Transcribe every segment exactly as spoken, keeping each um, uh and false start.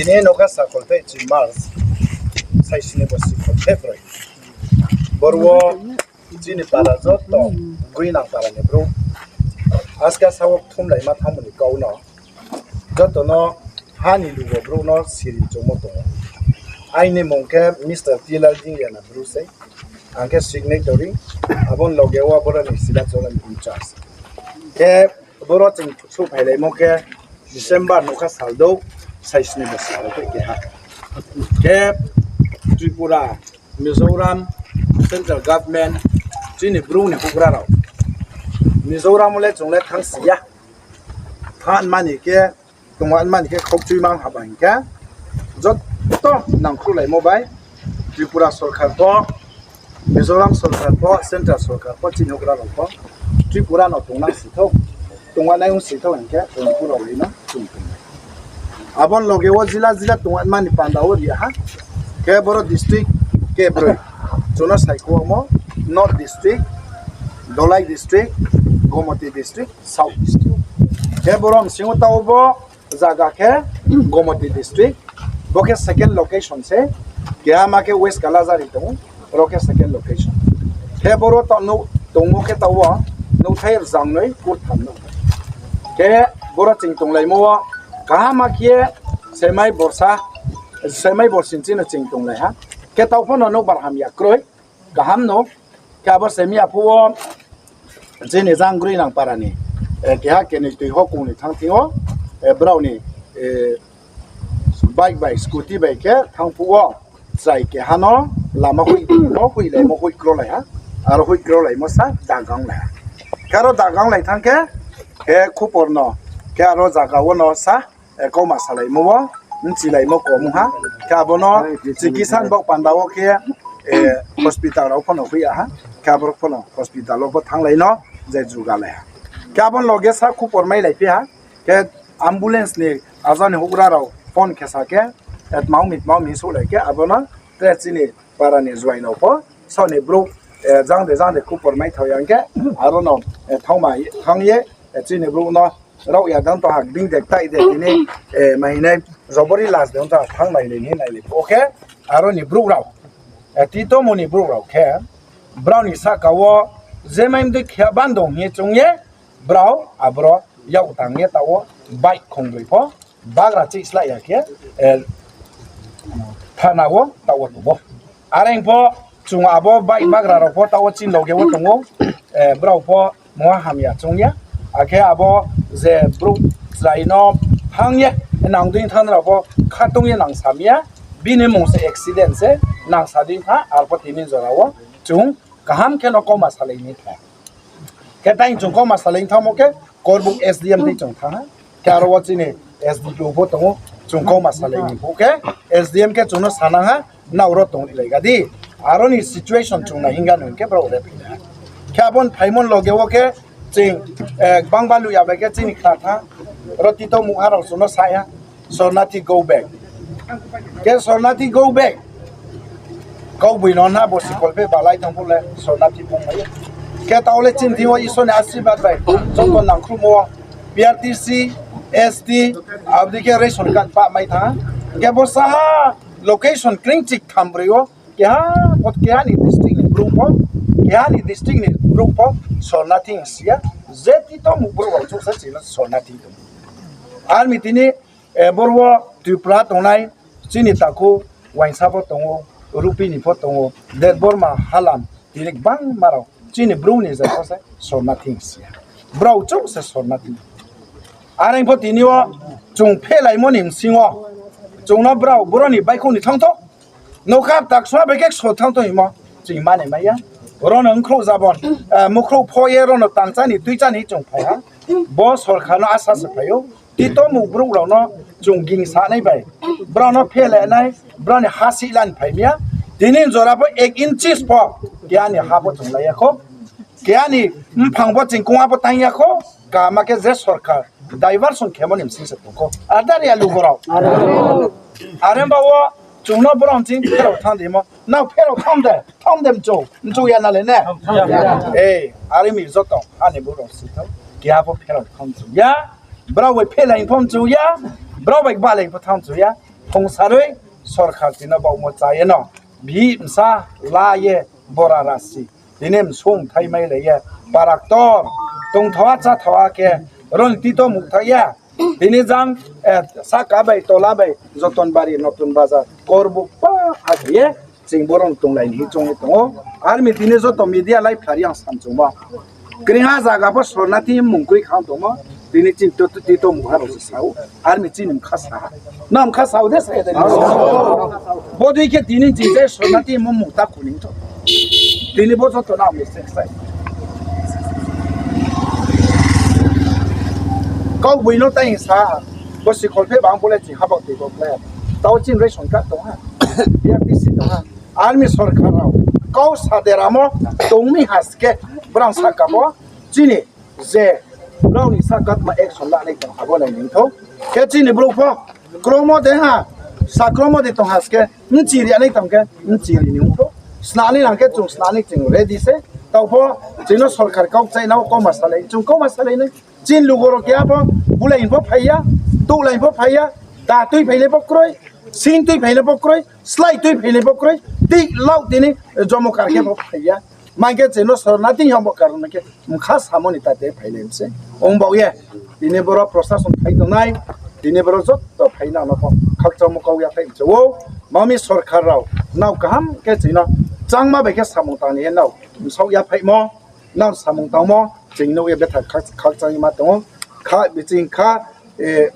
Nokha sa kholpheh chi March, saisni bo si kholpheh broi. Boro wo chini para joto, Guinang para ni brouh. Aska sa wo kthumlaima thanngmo ni kau no, joto no ha ni lugo brouh no siri choungmo tong ou. Aini mung khe Mister T Lal Jingyana bru sei. Ang khe signatory, abo ni loge wo boro ni Silachar ni in-charge. Khe boro ching souhphailaimo khe December nokha sal dou, saisni bo sal dou keha. Khe Tripura, Mizoram, central government, chini bru ni houhgra rao. Mizoram wo le chung le thanngsi ya. Thanng mani khe, tongma mani khe khaukchui mang haba hing khe, joto nangkhruhlaimo bai, Tripura sorkar pho, Mizoram sorkar pho, central sorkar pho, chini houhgra rao pho, Tripura no tongnang si thou, tongma nai ong si thou hing khe, tongphu rao ri no chung tong. Abo ni loge wo jila jila tongma ni panda wo ri ha, khe boro district khe broi, chung no saikhumo, North district, Dholai district, Gomati district, South district. Khe boro bsing wo taoh bo zaga khe Gomati district, bo khe second location se, keha ma khe West Kalajhari tong ou, ro khe second location. Khe boro tongmo khe taoh wo nouhthai rzangnoi kurtham no. Khe boro ching tonglaimo wo kaham ma khe semai borsa, semai borsi chini ching tonglai ha. Khe taoh pho no nouhbar hamya kroi, kaham no. Khe abo semi aphuh wo chini jang Groinang para ni, keha kenoi tui ho kong ni thanng thing yo, brao ni bike bai scooty bai khe thanng phuh wo chrai keha no lama hoih, hoihlaimo hoih krolai ha, aro hoih krolaimo sa daganglai ha. Khe aro daganglai thanng khe, khe khupor no, khe aro zaga wo no sa, kauma salaimo wo, bchilaimo kom ong ha. Khe abo no chikitsa ni baoh panda wo khe, hospital rao pho no hoih ya ha. Khe abo pho no hospital wo pho thannglai no, je jugalai ha. Khe abo ni loge sa khupor mailaiphi ha. Khe ambulance ni aja ni houhgra rao phone khe sa khe, tma ong mi, tma ong mi souhlai khe abo no tre chini para ni juai no pho, saoh ni brouh, jang de jang de khupor maithao ya hing khe, aro no, thanngma, thanng ye, chini brouh no, raoh ya dang to ha, bing de ktai de tini, ma hing nai, jobori last de ong to ha, thanng nailai ni nailai phuh khe, aro ni brouh rao, tito mo ni brouh rao khe, brao ni sahka wo, je mai mdei khe bandong hing ye choung ye, brao aboro yak tang ye taoh wo bike khongbroi pho bagra chih slái ya khe, thana wo taoh wo tong ou. Are pho chung abo bike bagra rao pho taoh wo chini loge wo tong ou, brao pho mungha hamya choung ya. Akhe abo je brouh chrai no thanng ye, nang dei thanng rao pho khatong ye nang sa mi ya, bini mung se accident se, nang sa dei tha, arphuh tini jora wo chung kaham khe no kauma salai ni tha. Khe tai chung kauma salai thanngmo khe, Korbuk S D M tei chung thanng ha. Khe aro wo chini S D P O pho tong ou, chung kauma salai ni phuh khe, S D M khe chung no sanang ha, nrao ro tongrilai ga di. Aro ni situation chung nai hing ga no hing khe brao re phai ha. Khe abo ni phaimo ni loge wo khe, ching, gbang balu ya bai khe chini khna tha, ro tito mungha rao chung no sa ya, শরণার্থী go back. Khe শরণার্থী go back. Kaugboino na bo si kholpheh balai thanng phuh le শরণার্থী bung mai. Khe taoh le chini thing yo Isor ni asirbad bai, joto nangkhruhmo, P R T C, S T, abo dei khe ration card pah mai thanng. Khe bo saha location kring chik tham broi wo, keha, keha ni district ni brouh pho, keha ni district ni brouh pho শরণার্থী hing si ya, je tito mung brouh rao chouh sa chini শরণার্থী tong. Army tini, boro wo Tripura tongnai, chini takhu, Uaingsa pho tong ou, Rupini pho tong ou, Debbarma, Halam, tini gbangma rao, chini brouh ni je pho se শরণার্থী hing si ya. Brao chouh se শরণার্থী. Are pho tini yo chung phelaimo ni bsing yo, chung no brao boro ni baihkhouh ni thanng thou, nokha taksua bai khe kso thanng thou hingmo, ching mani mai ya. Ro no bkhrouh jabon, mukhrouh pho ye ro no tangchá ni tuichá ni chung phai ha. Bo sorkar no asa se phai ou. Tito mung brouh rao no chung gingsa nai bai, brao no phela nai, brao ni ha sihla ni phai mi ya. Tini jora pho ek inches pho keha ni ha pho chung lai ya khou. Keha ni mphang pho ching kong ha pho tang ya khou. Kaham khe je sorkar diversion khemo ni bsing se tong khou. Adar ya lugo rao. Are ba wo chung no brao ching pherao thanng di mo. Nrao pherao thanng de, thanng de mchu, mchu ya na le ne? Are mi joto, ani brouh rao si thou. Keha pho pherao thanng mchu ya. Brao bai phelai pho mchu ya. Brao bai balai pho thanng mchu ya. Thongsaroi sorkar tini baohmo cha ye no, bihih bsa la ye bora rasi, tini msung thai mailai ye, para ktor tongthoa cháthoa khe, ro ni tito muhtha ya. Tini jang, sahka bai tola bai Joton Bari, Notun Bazar, Korbuk pa akhe ye, ching boro ni tonglai ni hing choung ye tong ou. Army tini joto media lai phlari ang samchungmo. Kringha zaga pho sornathi mung kroi khang tongmo. Tini chini tito muha rao se sa ou. Army chini mkha sa ha. Nang mkha sa ou de sa ya de. Bodei khe tini ching je sornathi mung mung ta kuning tho. Tini bo joto nang mistake sai. Kau boi no tai sa, bo sikhol phe bang bo le ching habak tei bo khlai. Tao chini ration card tong ha, B R T C tong ha. Army sorkar rao kau sa deramo tong mi ha se khe, brang sahka bo chini je brao ni sahka tma action lanai tong abo nai ningthou. Khe chini brouh pho kromo de ha, sakromo de tong ha se khe, bchi ri nai tong khe bchi ri ni ongthou. Snani nang khe chung snani chung ready se. Tao pho chini sorkar kau kchaina wo kauma salai, chung kauma salai nai. Chini lugo rao keha pho bulai ni pho phai ya, touhlai ni pho phai ya, da tui phainai pho kroi, sing tui phainai pho kroi, slái tui phainai pho kroi, tih lau tini jomo kar khe pho phai ya. Mang khe chini sornathi yamo karon khe mkha samo ni tate phailai mi se. Ong baoh ye, tini boro prosason phai tongnai, tini boro joto phai nang no pho khakchangmo kau yaphaih mi se ou. Mami sorkar rao nrao kaham khe chini no changma bai khe samung tang ni ye nrao bsaoh yaphaihmo, nrao samung tangmo ching nuh ye betha khakchang ye ma tong ou. Kha biching kha,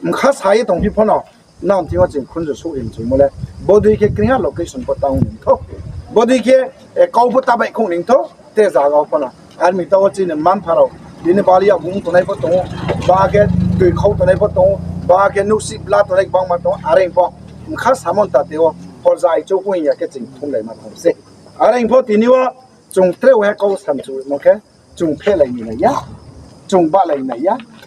mkha sa ye tongphi pho no, nrao thing yo ching khunju souh ye mchumo le. Bodei khe kringha location pho tang ningthou. Bodei khe, kau pho ta baihkhouh ningthou, te zaga pho no. Army tao wo chini mma-mpha rao, bini bali ya bung tongnai pho tong ou, ba khe tui khau tongnai pho tong ou, ba khe nouhsih bla tongnai gbangma tong ou, are pho mkha samo ni tate wo, horja aichouh pho hing ya khe ching thumlai ma tong se. Are pho tini wo chung tre ha kau samchumo khe, chung phehlai ni nai ya, chung bahlai ni nai ya,